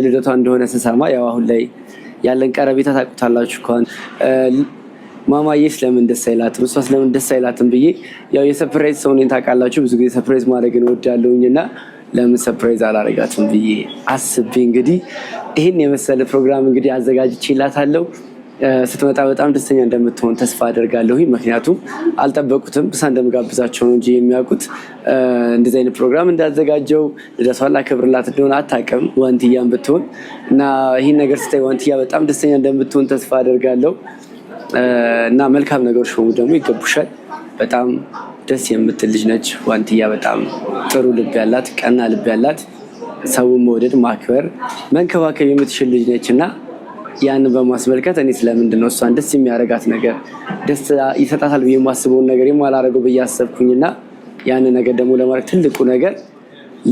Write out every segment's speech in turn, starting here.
ልደቷ እንደሆነ ስሰማ ያው አሁን ላይ ያለን ቀረቤታ ታውቁታላችሁ። ከሆነ ማማዬ ስለምን ደስ አይላትም፣ እሷ ስለምን ደስ አይላትም ብዬ ያው የ surprise ሰው ነኝ ታውቃላችሁ። ብዙ ጊዜ surprise ማድረግን እወዳለሁኝ እና ለምን surprise አላረጋትም ብዬ አስቤ እንግዲህ ይህን የመሰለ ፕሮግራም እንግዲህ አዘጋጅቼላታለሁ። ስትመጣ በጣም ደስተኛ እንደምትሆን ተስፋ አደርጋለሁ። ምክንያቱም አልጠበቁትም፣ ምሳ እንደምጋብዛቸው ነው እንጂ የሚያውቁት እንደዚህ አይነት ፕሮግራም እንዳዘጋጀው ልደቷን ላከብርላት እንደሆነ አታውቅም፣ ዋንትያም ብትሆን እና ይህን ነገር ስታይ ዋንትያ በጣም ደስተኛ እንደምትሆን ተስፋ አደርጋለሁ። እና መልካም ነገሮች በሙሉ ደግሞ ይገቡሻል። በጣም ደስ የምትል ልጅ ነች ዋንትያ። በጣም ጥሩ ልብ ያላት፣ ቀና ልብ ያላት፣ ሰውን መውደድ፣ ማክበር፣ መንከባከብ የምትችል ልጅ ነች እና ያንን በማስመልከት እኔ ስለምንድን ነው እሷን ደስ የሚያደርጋት ነገር ደስ ይሰጣታል ብዬ የማስበውን ነገር የማላደርገው ብዬ አሰብኩኝና ያንን ነገር ደግሞ ለማድረግ ትልቁ ነገር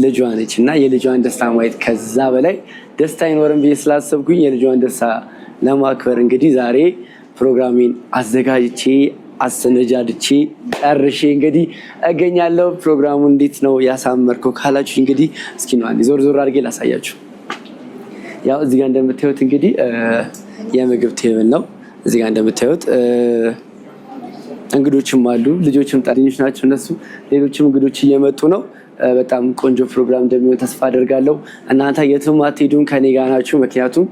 ልጇ ነች እና የልጇን ደስታ ማየት ከዛ በላይ ደስታ አይኖርም ብዬ ስላሰብኩኝ የልጇን ደስታ ለማክበር እንግዲህ ዛሬ ፕሮግራሜን አዘጋጅቼ አሰነጃድቼ ጨርሼ እንግዲህ እገኛለሁ። ፕሮግራሙ እንዴት ነው ያሳመርከው ካላችሁ እንግዲህ እስኪ ነው አንዴ ዞር ዞር አድርጌ ላሳያችሁ። ያው እዚህ ጋር እንደምታዩት እንግዲህ የምግብ table ነው። እዚህ ጋር እንደምታዩት እንግዶችም አሉ፣ ልጆችም ጣኞች ናቸው እነሱ። ሌሎችም እንግዶች እየመጡ ነው። በጣም ቆንጆ ፕሮግራም እንደሚሆን ተስፋ አደርጋለሁ። እናንተ የትም አትሄዱም፣ ከኔ ጋር ናችሁ። ምክንያቱም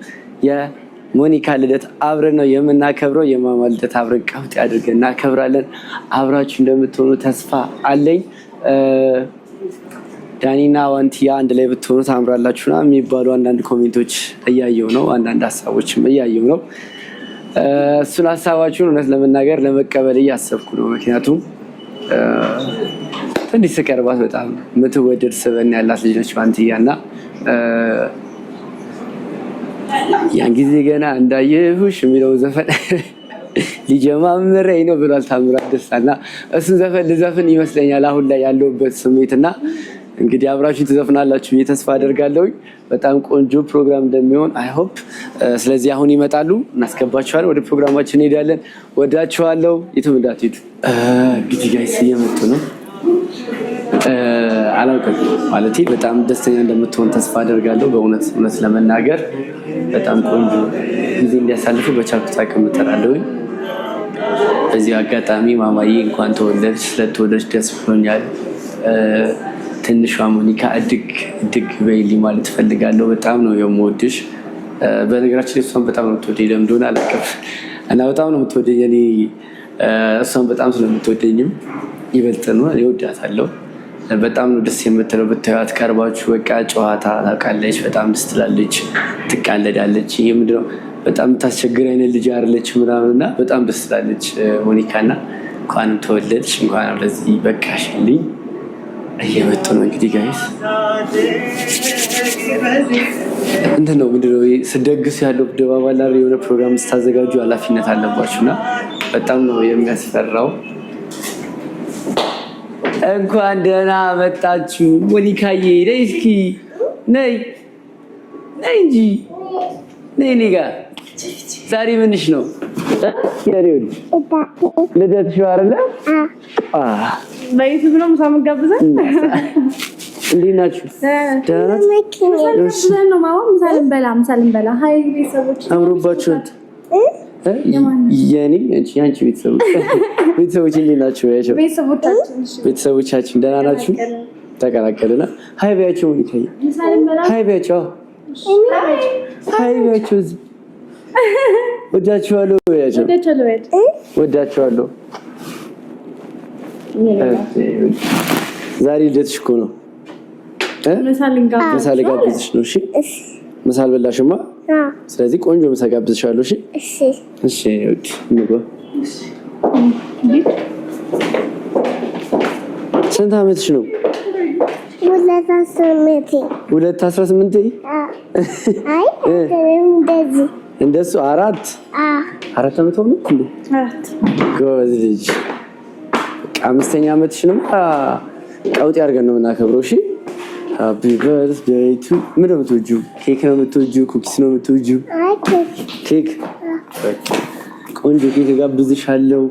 የሞኒካ ልደት አብረን ነው የምናከብረው። የማማ ልደት አብረን ቀውጢ አድርገን እናከብራለን። አብራችሁ እንደምትሆኑ ተስፋ አለኝ። ዳኒና ዋንቲያ አንድ ላይ ብትሆኑ ታምራላችሁና የሚባሉ አንዳንድ comment ኦች እያየው ነው። አንዳንድ ሀሳቦችም እያየው ነው። እሱን ሀሳባችሁን እውነት ለመናገር ለመቀበል እያሰብኩ ነው። ምክንያቱም ትንሽ ስቀርባት በጣም የምትወደድ ስበን ያላት ልጅ ነች ዋንቲያ እና ያን ጊዜ ገና እንዳየሁሽ የሚለውን ዘፈን ሊጀማምረኝ ነው ብሏል ታምራት ደስታ እና እሱን ዘፈን ልዘፍን ይመስለኛል አሁን ላይ ያለሁበት ስሜት እና እንግዲህ አብራችሁ ትዘፍናላችሁ ብዬ ተስፋ አደርጋለሁ። በጣም ቆንጆ ፕሮግራም እንደሚሆን I hope። ስለዚህ አሁን ይመጣሉ፣ እናስገባችኋለን። ወደ ፕሮግራማችን እንሄዳለን። ወዳችኋለሁ። የትም እንዳትሄዱ። እንግዲህ guys እየመጡ ነው። አላውቅም ማለት በጣም ደስተኛ እንደምትሆን ተስፋ አደርጋለሁ። በእውነት እውነት ለመናገር በጣም ቆንጆ ጊዜ እንዲያሳልፉ በቻልኩት አቅም እጥራለሁኝ። በዚህ አጋጣሚ ማማዬ እንኳን ተወለድሽ፣ ስለተወለድሽ ደስ ብሎኛል። ትንሿ ሞኒካ እድግ እድግ በይልኝ ማለት እፈልጋለሁ። በጣም ነው የምወድሽ። በነገራችን ላይ እሷን በጣም ነው የምትወደኝ፣ ለምን እንደሆነ አላውቅም። እና በጣም ነው የምትወደኝ። እኔ እሷን በጣም ስለምትወደኝም ይበልጥ ነው እወዳታለሁ። በጣም ነው ደስ የምትለው። ብታዩት ቀርባችሁ በቃ ጨዋታ ታውቃለች። በጣም ደስ ትላለች፣ ትቃለዳለች። ይሄ ምንድነው በጣም የምታስቸግር አይነት ልጅ አይደለች ምናምን እና በጣም ደስ ትላለች ሞኒካ። እና እንኳንም ተወለድሽ፣ እንኳንም ለዚህ በቃሽልኝ። እየመጡ ነው እንግዲህ guys። እንትን ነው ምንድን ነው ስደግሱ ያለው ድባብ አለ አይደል? የሆነ ፕሮግራም ስታዘጋጁ ኃላፊነት አለባችሁ እና በጣም ነው የሚያስፈራው። እንኳን ደህና መጣችሁ ሞኒካዬ። ነይ እስኪ ነይ ነይ እንጂ ነይ እኔ ጋር። ዛሬ ምንሽ ነው? ልደትሽ ነው አይደለ? በዩቲዩብ ነው ምሳ የምትጋብዘን? እንዴት ናችሁ? ደህና ናችሁ? ጋብዘን ነው ማማ። ምሳ ልንበላ ምሳ ልንበላ። Hi ቤተሰቦች አምሮባችኋል። የኔ የአንቺ ቤተሰቦች ቤተሰቦች እንዴት ናችሁ? ቤተሰቦቻችን ደህና ናችሁ? ተቀላቀልና hi በያቸው። ሞኒካዬ hi በያቸው። Hi በያቸው። ወዳችኋለሁ በያቸው። ወዳችኋለሁ። ዛሬ ልደትሽ እኮ ነው። ምሳ ልጋብዝሽ ነው። እሺ ምሳ አልበላሽማ? ስለዚህ ቆንጆ ምሳ ጋብዝሻለሁ። እሺ እሺ። እንግባ። ስንት አመትሽ ነው? 2:18 እንደሱ 4 አመት ሆነ እንዴ? ጎበዝ ልጅ። 5ኛ አመትሽንም ቀውጢ አድርገን ነው የምናከብረው። እሺ happy birthday to ምን ነው የምትወጂው? ኬክ ነው የምትወጂው? Cookies ነው የምትወጂው? ኬክ። ቆንጆ ኬክ ጋብዝሻለሁ፣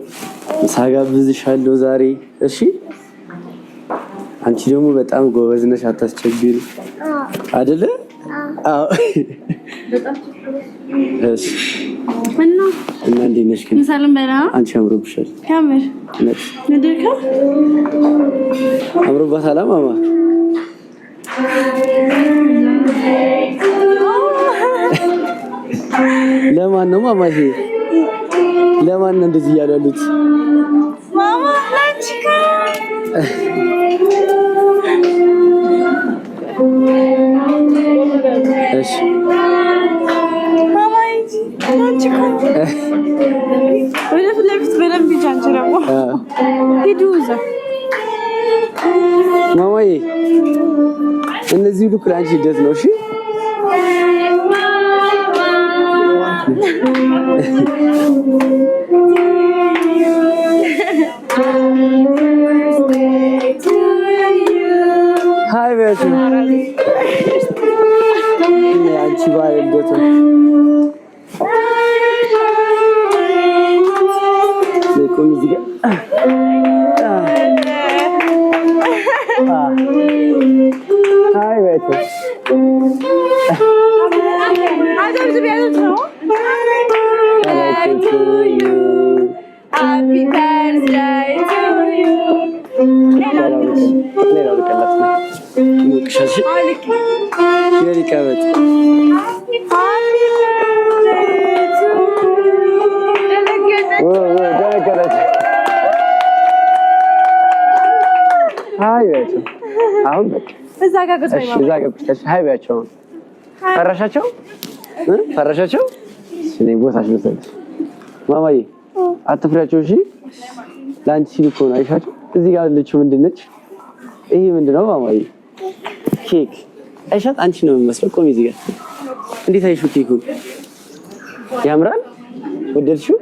ምሳ ጋብዝሻለሁ ዛሬ። እሺ አንቺ ደግሞ በጣም ጎበዝ ነሽ፣ አታስቸግሪ አይደለ? አዎ። እሺ። እና እና እንዴት ነሽ ግን? ምሳ ልንበላ። አንቺ አምሮብሻል። ከምር? እውነት። ምንድን? አምሮባታል ማማ። ለማን ነው ማማ? ይሄ ለማን ነው እንደዚህ እያሉ ያሉት? ማማ፣ ላንቺ። እሺ። ማማ እንጂ ላንቺ እኮ። ወደ ፊት ለፊት በደንብ ሂጂ። አንቺ ደግሞ ሂዱ እዛ። ማማዬ፣ እነዚህ ሁሉ እኮ ለአንቺ ልደት ነው። እሺ። Hi በያቸው። የአንቺ ባል ልደት ነው። ቆሚ እዚህ ጋር። Hi በያቸው። አጨብጭቢ፣ አጨብጭቢ። To you. Happy birthday to you. ሌላው ልቀላት ነው። ይሞቅሻል። እሺ? የኔ ቀበጥ። Happy birthday to you. ደነገጠች። Hi በያቸው። አሁን በቃ። እዛ ጋር ቁጭ እሺ፣ እዛ ጋር ቁጭ። Hi በያቸው። አሁን ፈራሻቸው እ ፈራሻቸው? እሺ፣ እኔ ቦታሽ ልውሰድ። ማማዬ፣ አትፍሪያቸው። እሺ፣ ለአንቺ ሲሉ እኮ ነው። አይሻቸው። እዚህ ጋር ያለችው ምንድን ነች? ይሄ ምንድን ነው ማማዬ? ኬክ። አይሻት፣ አንቺ ነው የሚመስለው። ቆሚ እዚህ ጋር። እንዴት አይሽው? ኬኩን ያምራል። ወደድሽው?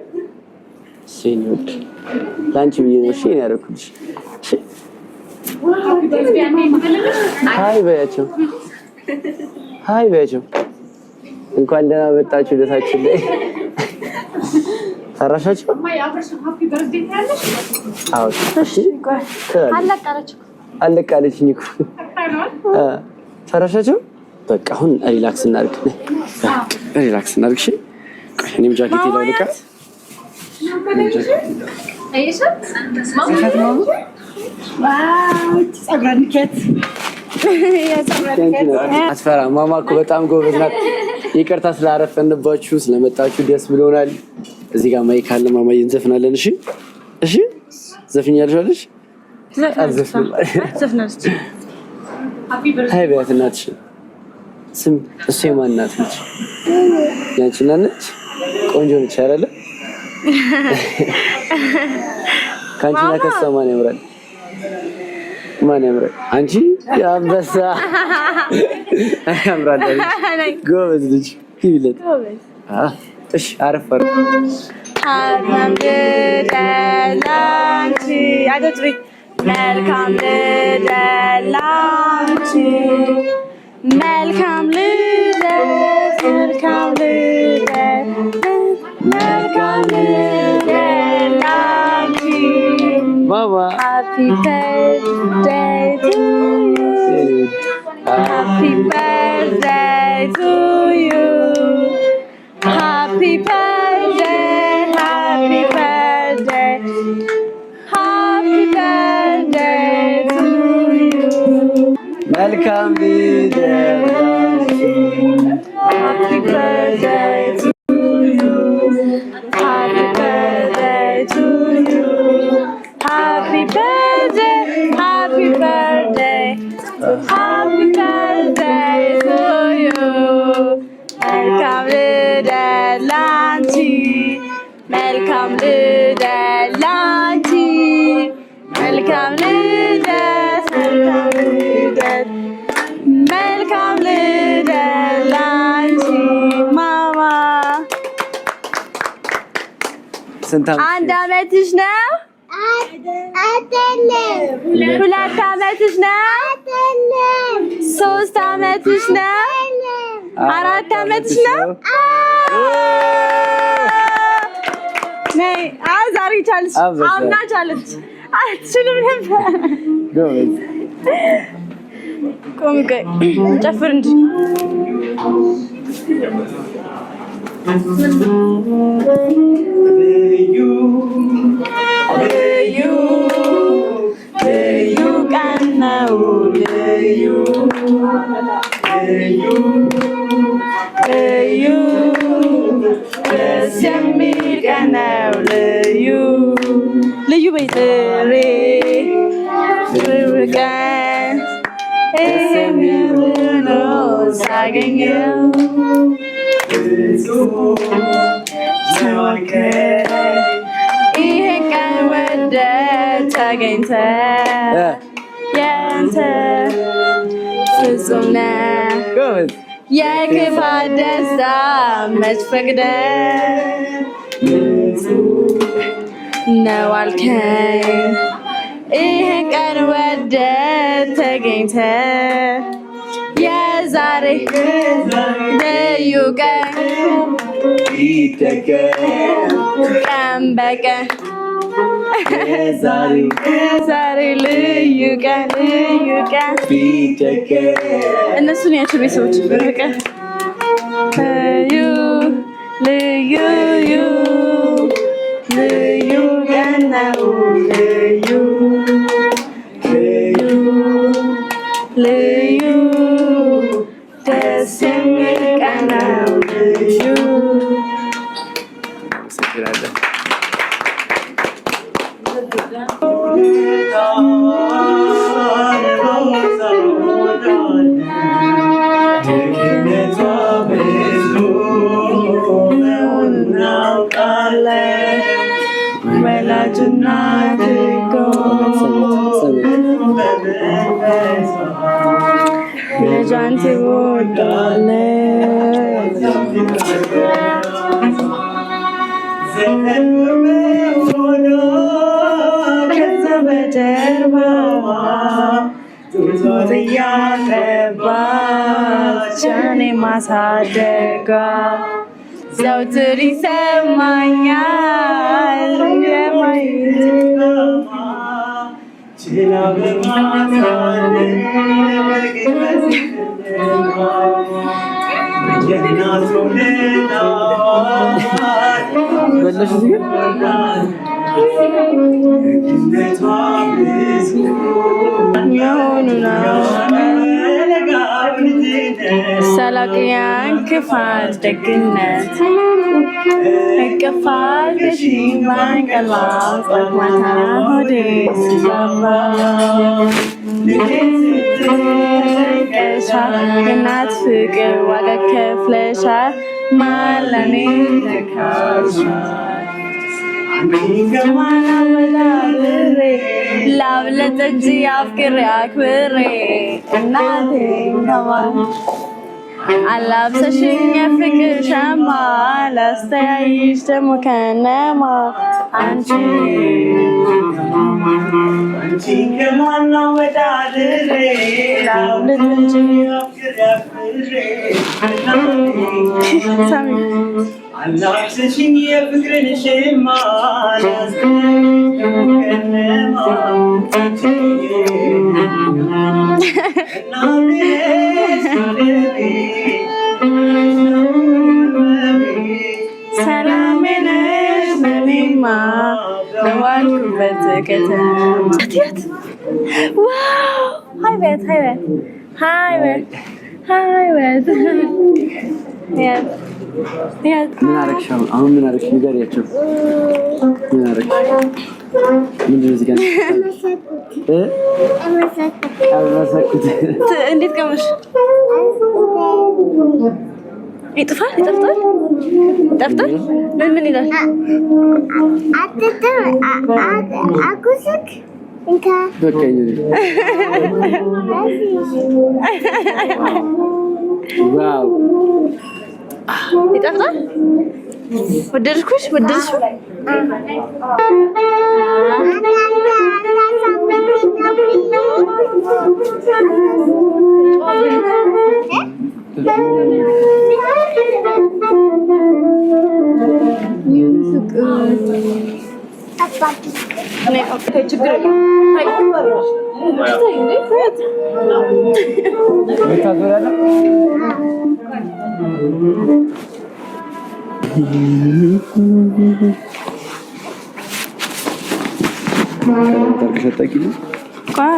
እሺ፣ የእኔ ውድ፣ ለአንቺ ብዬ ነው። እሺ፣ እኔ ያደረኩልሽ። እሺ፣ Hi በያቸው። Hi በያቸው። እንኳን ደህና መጣችሁ ልደታችን ላይ። ፈራሻቸው? አዎ። እሺ፣ አለቃለች። አለቃለችኝ እኮ። ፈራሻቸው? በቃ አሁን relax እናድርግ። Relax እናድርግ። እሺ፣ ቆይ እኔም ጃኬት ላውልቃ። አይሻት። ጸጉሯን ንኬት። አትፈራ ማማ እኮ በጣም ጎበዝ ናት። ይቅርታ ስላረፈንባችሁ፣ ስለመጣችሁ ደስ ብሎናል። እዚህ ጋር mic አለ። ማማዬ፣ እንዘፍናለን። እሺ እሺ፣ ዘፍኛለሽ አለሽ? አልዘፍንም። ዘፍናለች። Hi በያት እናትሽ። ስም እሱ የማን እናት ነች? ያንቺ እናት ነች። ቆንጆ ነች አይደለ? ከአንቺና ከሷ ማን ያምራል? ማን ያምራል? አንቺ የአንበሳ ያምራል። ጎበዝ ልጅ ይብለት። እሺ፣ አረፍ አረፍ። መልካም ልደት ላንቺ። አጨብጭቢ። መልካም ልደት ላንቺ። መልካም ልደት፣ መልካም ልደት፣ መልካም ልደት ላንቺ። ማማ። Happy birthday to you. Happy birthday to you. Happy birthday, happy birthday, happy birthday to you. መልካም ልደት። Happy birthday to you. Happy birthday to you. Happy birthday, happy birthday, happy birthday to you. መልካም ልደት ላንቺ። መልካም ልደት ላንቺ። መልካም ልደት፣ መልካም ልደት፣ መልካም ልደት ላንቺ ማማ። ስንት ዓመት? 1 አመትሽ ነው? አይደለም። 2 አመትሽ ነው? አይደለም። 3 አመትሽ ነው? 4 አመትሽ ነው? ነይ። አይ፣ ዛሬ ቻለች። አበሰ። አምና ቻለች። አትችልም ነበር። ጎበዝ። ቆም ቆይ ጨፍር እንጂ ልዩ ልዩ ልዩ ቀን ነው ልዩ ልዩ ልዩ ደስ የሚል ቀን ነው ልዩ ልዩ በይ ጥሬ ቀን የሚል ነው ሳገኘው ይሄ ቀን ወደህ ተገኝተህ ያንተ ፍጹም ነህ የክፋት ደስታ መች ፈቅደህ ነው አልከኝ ይሄን ቀን ወደህ ተገኝተህ የዛሬ ልዩ ቀን ቀን በቀን ዛሬ ልዩ ቀን ልዩ ቀን እነሱን ያቸው ቤተሰቦች በቀን ልዩ ልዩ ልዩ ቀን ነው ልዩ ልዩ ልዩ ደስ የሚል ቀን ነው ልዩ። አመሰግናለሁ። ወላጅ እናት እኮ ልጇን ትወዳለች። ከዛ በጀርባዋ ጡት እያጠባች እኔን ማሳደጓ ዘውትር ይሰማኛል የማየት በለሽ እዚህ ግን የሆኑ ነው ሳላውቅ ያን ክፋት ደግነት እቅፍ አድርገሽኝ ባንቀልባ ጠዋት ማታ ሆዴ ሲባባ ጨንቀሻል የእናት ፍቅር ዋጋ ከፍለሻል ማን ለኔ ተካሻል ላብለጥ እንጂ አፍቅሬ አክብሬ እናቴን ከማን አላብሰሽኝ የፍቅር ሸማ ላስተያይሽ ደግሞ ከነማ አንቺ ላብለጥ እንጂ ሳሚ አላብሰሽኝ የፍቅርን ሸማ ሰላሜ ነሽ ለኔማ በዋልኩበት ከተማ። Wow hi በያት hi በያት hi በያት hi በያት ያት ያት ምን አደረግሽ? አሁን አሁን ምን አደረግሽ? ንገሪያቸው። ምን አደረግሽ? ምንድን ነው እዚህ ጋር እ ቀመሰኩት። እንዴት ቀመሽ? ይጥፋል ይጠፍጣል ይጠፍጣል። ምን ምን ይላል? አጉስክ እንካ በቃኝ። Wow ይጠፍጣል። ወደድኩሽ ወደድሽ? ችግር የለም።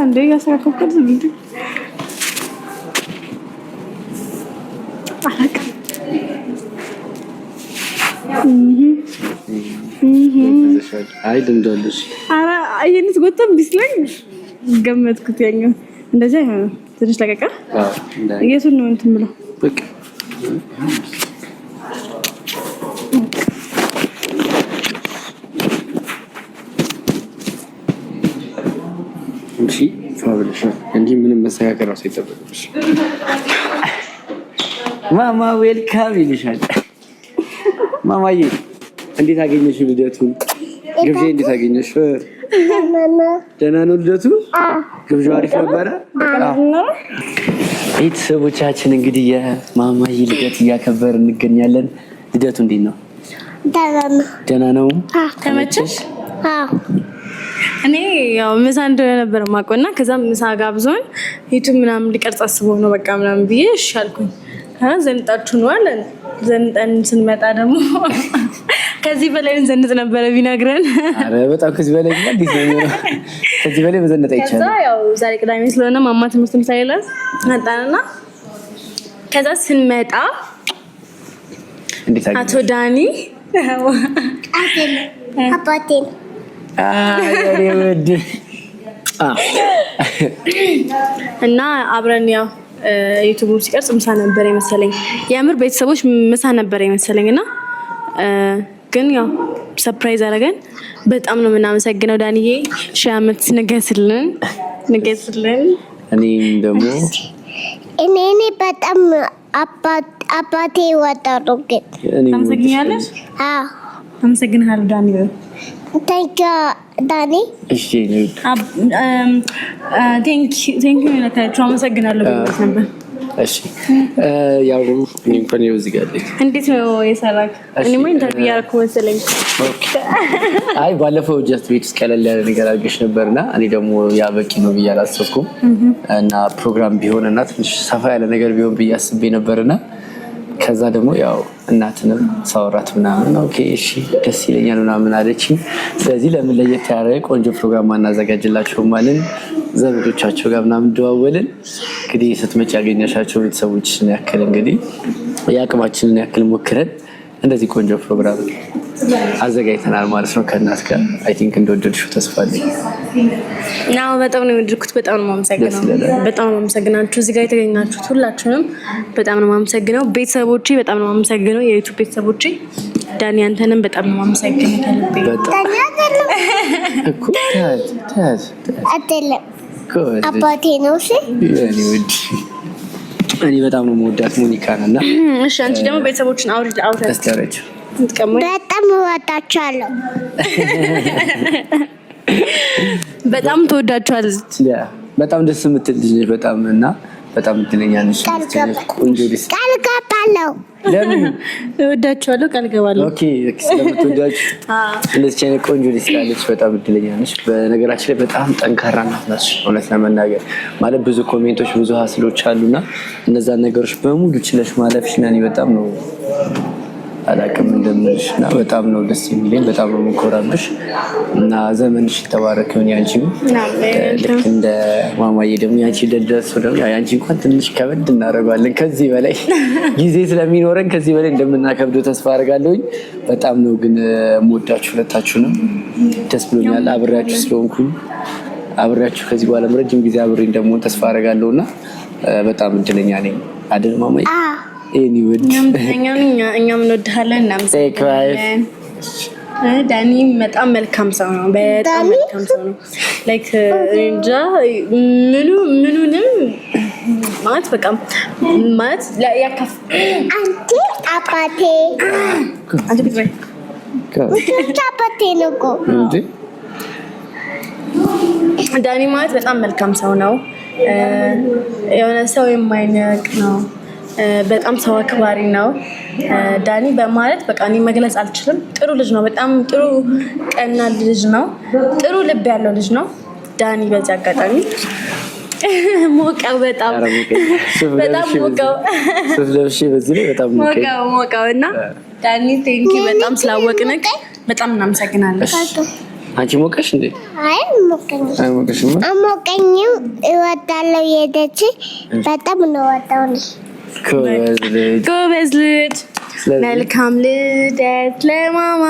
እንደ እያስተካከልኩት ምንድን አላውቅም። አይ ልምድ አለሽ። ኧረ ይሄን ስጎተም ቢስለኝ ገመትኩት። ያኛው እንደዚህ አይሆንም። ትንሽ ለቀቀ። የቱን ነው እንትን ብለው በቃ እሺ ፋብልሻል እንጂ ምንም መስተካከል እራሱ አይጠበቅብሽ። ማማ welcome ይልሻል። ማማዬ እንዴት አገኘሽ ልደቱን? ግብዣ እንዴት አገኘሽ? ደህና ነው ልደቱ? ግብዣው አሪፍ ነበረ። ቤተሰቦቻችን እንግዲህ የማማዬ ልደት እያከበር እንገኛለን። ልደቱ እንዴት ነው? ደህና ነው። ተመቸሽ? እኔ ያው ምሳ እንደሆነ ነበር የማውቀው እና ከዛ ምሳ ጋብዞን YouTube ምናምን ሊቀርጽ አስቦ ነው በቃ ምናምን ብዬ እሺ አልኩኝ። ዘንጣችሁ ነው አለን። ዘንጠን ስንመጣ ደግሞ ከዚህ በላይ እንዘንጥ ነበረ ቢነግረን። ኧረ በጣም ከዚህ በላይ እንዴት ነው የሚሆነው? ከዚህ በላይ መዘነጥ አይቻልም። ከዛ ያው ዛሬ ቅዳሜ ስለሆነ ማማ ትምህርትም ሳይላት መጣንና ከዛ ስንመጣ አቶ ዳኒ አባቴ እና አብረን ያው YouTube ሲቀርጽ ምሳ ነበር የመሰለኝ። የምር ቤተሰቦች ምሳ ነበር የመሰለኝ እና ግን ያው surprise አደረገን። በጣም ነው የምናመሰግነው ዳንዬ፣ ሺህ ዓመት ንገስልን፣ ንገስልን። እኔም ደግሞ እኔ በጣም አባቴ ይወዳሉ። ግን ታመሰግኛለሽ? አዎ አመሰግንሃለሁ ዳኒ። Thank you ዳኒ። እሺ thank you ነካችሁ። አመሰግናለሁ ነበር። እሺ ያው እኔ እንኳን ይኸው እዚህ ጋር አለኝ። እንዴት ነው የሰራክ? እኔማ interview እያደረኩ መሰለኝ። አይ ባለፈው just ቤት ውስጥ ቀለል ያለ ነገር አድርገሽ ነበርና እኔ ደግሞ ያ በቂ ነው ብዬ አላሰብኩም እና ፕሮግራም ቢሆን እና ትንሽ ሰፋ ያለ ነገር ቢሆን ብዬ አስቤ ነበርና ከዛ ደግሞ ያው እናትንም ሳወራት ምናምን okay እሺ ደስ ይለኛል ምናምን አለችኝ። ስለዚህ ለምን ለየት ያለ ቆንጆ ፕሮግራም አናዘጋጅላቸውም አልን። ዘመዶቻቸው ጋር ምናምን ደዋወልን። እንግዲህ ስትመጪ ያገኘሻቸው ቤተሰቦችን ያክል እንግዲህ የአቅማችንን ያክል ሞክረን እንደዚህ ቆንጆ ፕሮግራም አዘጋጅተናል ማለት ነው ከእናት ጋር። I think እንደወደድሽው ተስፋ አለኝ። አዎ በጣም ነው የወደድኩት። በጣም ነው የማመሰግነው። በጣም ነው የማመሰግናችሁ እዚህ ጋር የተገኛችሁት ሁላችሁንም በጣም ነው የማመሰግነው። ቤተሰቦቼ በጣም ነው የማመሰግነው። የ YouTube ቤተሰቦቼ፣ ዳኒ አንተንም በጣም ነው የማመሰግነው ከልቤ። አይደለም አባቴ ነው። እሺ እኔ በጣም ነው የምወዳት ሞኒካን እና እሺ አንቺ ደግሞ ቤተሰቦችን አውሪ አውሪ በጣም እወዳቸዋለሁ። በጣም ትወዳቸዋለች። በጣም ደስ የምትል ልጅ ነች። በጣም እና በጣም እድለኛ ነች። ቆንጆ ልጅ። ቃል እገባለሁ። ለምን እወዳቸዋለሁ? ቃል እገባለሁ። Okay ስለምትወዳችሁ እንደዚህ አይነት ቆንጆ ልጅ ስላለች በጣም እድለኛ ነች። በነገራችን ላይ በጣም ጠንካራ እናት ናት። እውነት ለመናገር ማለት ብዙ comment ኦች፣ ብዙ hustle ኦች አሉና እነዛን ነገሮች በሙሉ ችለሽ ማለፍሽ እና እኔ በጣም ነው አላቅም እንደምልሽ እና በጣም ነው ደስ የሚለኝ። በጣም ነው የምኮራብሽ እና ዘመንሽ የተባረከ ይሁን። ያንቺም ልክ እንደ ማማዬ ደግሞ ያንቺ ደርሶ ደግሞ ያንቺ እንኳን ትንሽ ከበድ እናደርገዋለን ከዚህ በላይ ጊዜ ስለሚኖረን ከዚህ በላይ እንደምናከብደው ተስፋ አደርጋለሁኝ። በጣም ነው ግን የምወዳችሁ ሁለታችሁንም፣ ደስ ብሎኛል አብሬያችሁ ስለሆንኩኝ አብሬያችሁ ከዚህ በኋላ ረጅም ጊዜ አብሬ እንደምሆን ተስፋ አደርጋለሁ እና በጣም እድለኛ ነኝ አይደል ማማዬ? እኛም እንወድሃለን፣ እናመሰግናለን። ዳኒ በጣም መልካም ሰው ነው። በጣም መልካም ሰው ነው። Like እንጃ ምኑ ምኑንም ማለት በቃ ማለት ያካፍ አንቺ አባቴ አንቺ ቁጭ በይ። አባቴ ነው እኮ ዳኒ ማለት በጣም መልካም ሰው ነው። የሆነ ሰው የማይንቅ ነው። በጣም ሰው አክባሪ ነው ዳኒ በማለት በቃ እኔ መግለጽ አልችልም። ጥሩ ልጅ ነው። በጣም ጥሩ ቀና ልጅ ነው። ጥሩ ልብ ያለው ልጅ ነው። ዳኒ። በዚህ አጋጣሚ ሞቀው፣ በጣም በጣም ሞቀው፣ ሱፍ ለብሼ በዚህ ላይ በጣም ሞቀው ሞቀው እና ዳኒ thank you በጣም ስላወቅንክ በጣም እናመሰግናለን። አንቺ ሞቀሽ እንዴ? አይ ሞቀኝ። አይሞቀሽም? አሞቀኝም። እወዳለሁ የደች በጣም ነው ወጣው ነው። ጎበዝ ልጅ፣ ጎበዝ ልጅ። መልካም ልደት ለማማ።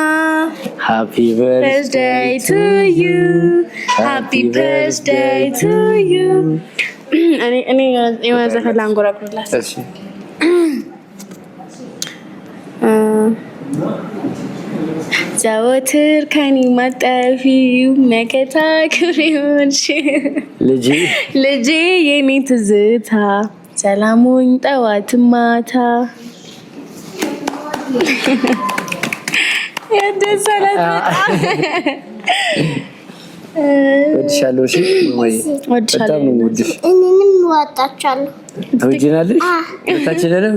Happy birthday to you, happy birthday to you። እኔ የሆነ ዘፈን ላንጎራጉርላት። እሺ። ዘወትር ከኔ ማጠፊው መከታ ክብሬ ሆንሽ ልጄ ልጄ የኔ ትዝታ ሰላሙኝ ጠዋት ማታ ያደሰላት በጣም። እወድሻለሁ። እሺ ማማዬ፣ በጣም ነው የምወድሽ። እኔንም እወዳቸዋለሁ። ትወጂናለሽ? ሁለታችንንም።